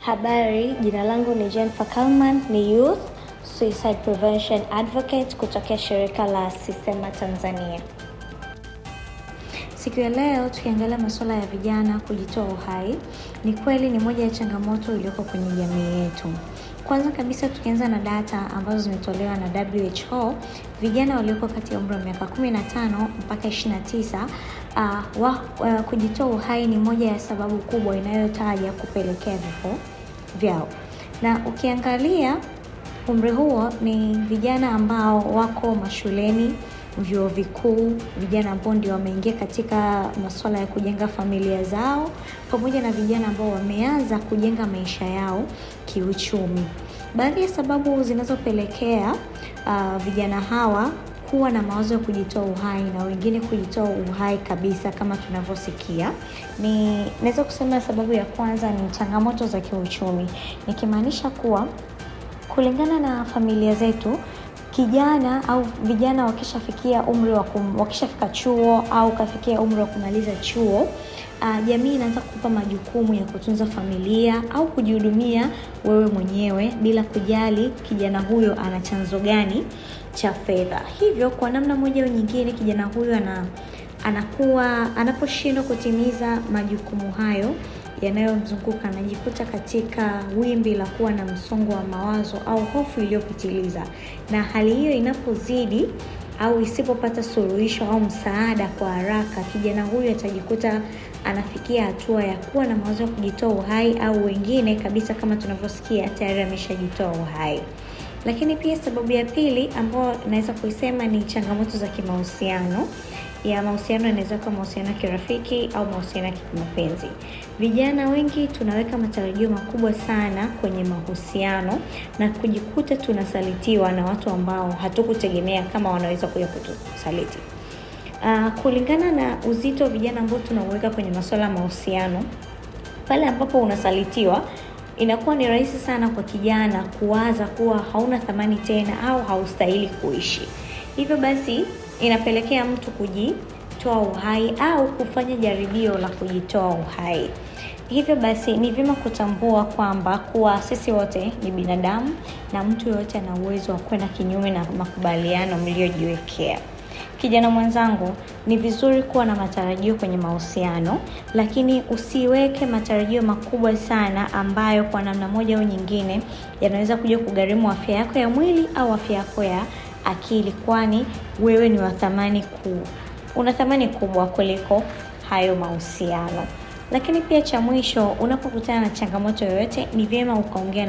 Habari, jina langu ni Jennifer Kalman, ni Youth Suicide Prevention Advocate kutokea shirika la Sisema Tanzania. Siku ya leo tukiangalia masuala ya vijana kujitoa uhai, ni kweli ni moja ya changamoto iliyoko kwenye jamii yetu. Kwanza kabisa tukianza na data ambazo zimetolewa na WHO, vijana walioko kati ya umri wa miaka 15 mpaka 29 kujitoa uhai ni moja ya sababu kubwa inayotaja kupelekea vifo vyao. Na ukiangalia umri huo ni vijana ambao wako mashuleni, vyuo vikuu, vijana ambao ndio wameingia katika masuala ya kujenga familia zao, pamoja na vijana ambao wameanza kujenga maisha yao kiuchumi. Baadhi ya sababu zinazopelekea vijana hawa kuwa na mawazo ya kujitoa uhai na wengine kujitoa uhai kabisa kama tunavyosikia, ni naweza kusema sababu ya kwanza ni changamoto za kiuchumi, nikimaanisha kuwa kulingana na familia zetu, kijana au vijana wakishafikia umri wa wakishafika chuo au kafikia umri wa kumaliza chuo, jamii inaanza kukupa majukumu ya kutunza familia au kujihudumia wewe mwenyewe bila kujali kijana huyo ana chanzo gani cha fedha. Hivyo kwa namna moja au nyingine, kijana huyo anakuwa anaposhindwa kutimiza majukumu hayo yanayomzunguka, anajikuta katika wimbi la kuwa na msongo wa mawazo au hofu iliyopitiliza. Na hali hiyo inapozidi au isipopata suluhisho au msaada kwa haraka, kijana huyu atajikuta anafikia hatua ya kuwa na mawazo ya kujitoa uhai au wengine kabisa kama tunavyosikia tayari ameshajitoa uhai. Lakini pia sababu ya pili ambayo naweza kuisema ni changamoto za kimahusiano. Ya mahusiano yanaweza kuwa mahusiano ya kirafiki au mahusiano ya kimapenzi. Vijana wengi tunaweka matarajio makubwa sana kwenye mahusiano na kujikuta tunasalitiwa na watu ambao hatukutegemea kama wanaweza kuja kutusaliti. Kulingana na uzito wa vijana ambao tunauweka kwenye masuala ya mahusiano, pale ambapo unasalitiwa inakuwa ni rahisi sana kwa kijana kuwaza kuwa hauna thamani tena au haustahili kuishi. Hivyo basi inapelekea mtu kujitoa uhai au kufanya jaribio la kujitoa uhai. Hivyo basi ni vyema kutambua kwamba kuwa sisi wote ni binadamu na mtu yoyote ana uwezo wa kwenda kinyume na makubaliano mliojiwekea. Kijana mwenzangu, ni vizuri kuwa na matarajio kwenye mahusiano, lakini usiweke matarajio makubwa sana ambayo kwa namna moja au nyingine yanaweza kuja kugharimu afya yako ya mwili au afya yako ya akili, kwani wewe ni wa thamani kuu, una thamani kubwa kuliko hayo mahusiano. Lakini pia cha mwisho, unapokutana na changamoto yoyote, ni vyema ukaongea na